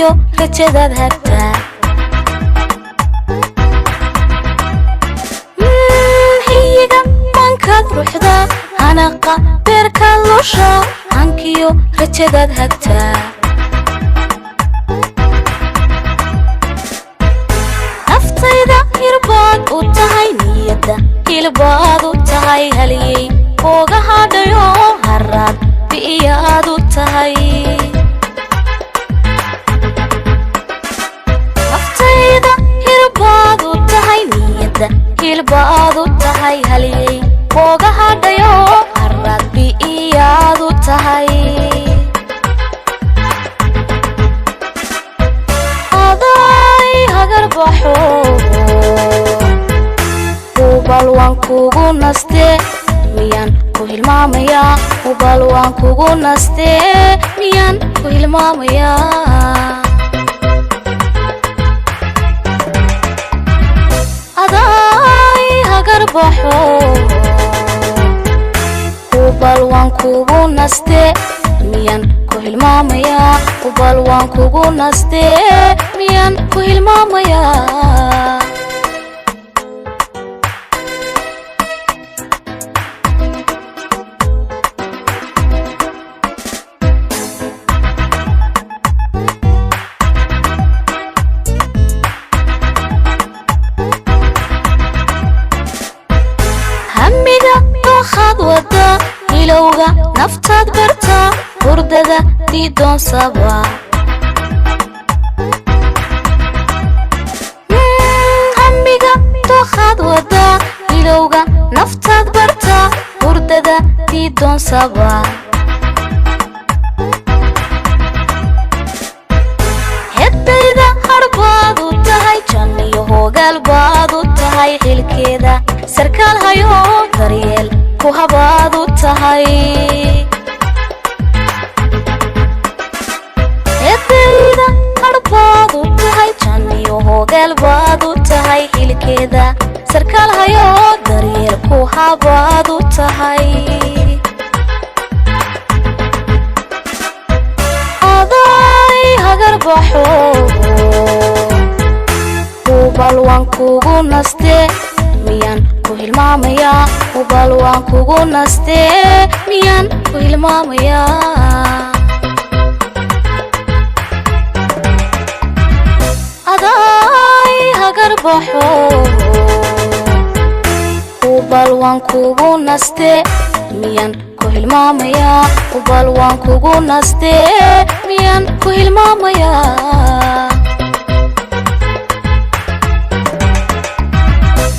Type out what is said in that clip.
Hankiyo rajadaad hagtaa. Hiyiga mankaad ruxdaa, hanaqa beerkaad lushaa, hankiyo rajadaad hagtaa. Naftayda hirbaad u tahay, niyadda hilbaad u tahay, haliyey ooga hadhayo haraad bi'iyaad u tahay. Naftayda hirbaad u tahay, niyadda hilbaad u tahay, haliyey ooga hadhayo haraad bi'iyaad u tahay. Aday hagarbaxo, hubal waan kugu nastee, miyaan ku hilmaamayaa? Hubal waan kugu nastee, miyaan ku hilmaamayaa? Aday hagarbaxo, hubal waan kugu nastee, miyaan ku hilmaamayaa? Hubal waan kugu nastee, miyaan ku hilmaamayaa? Hamiga dookhad wada, hilowga naftaad bartaa, hurdada diidoonsaba. Hamiga dookhad wada, hilowga naftaad bartaa, hurdada diidoonsaba. Heddayda harbaad u tahay, janniyo hoogaal baad u tahay, xilkeeda sarkaal hayo, daryeel ku habaad u tahay. Heddayda harbaad u tahay, janniyo hoogaal baad u tahay, xilkeeda sarkaal hayo, daryeel ku habaad u tahay. Aday hagarbaxo, hubal waan kugu nastee, miyaan ku hilmaamayaa? Hubal waan kugu nastee, miyaan ku hilmaamayaa? Aday hagarbaxo, hubal waan kugu nastee, miyaan ku hilmaamayaa? Hubal waan kugu nastee, miyaan ku hilmaamayaa?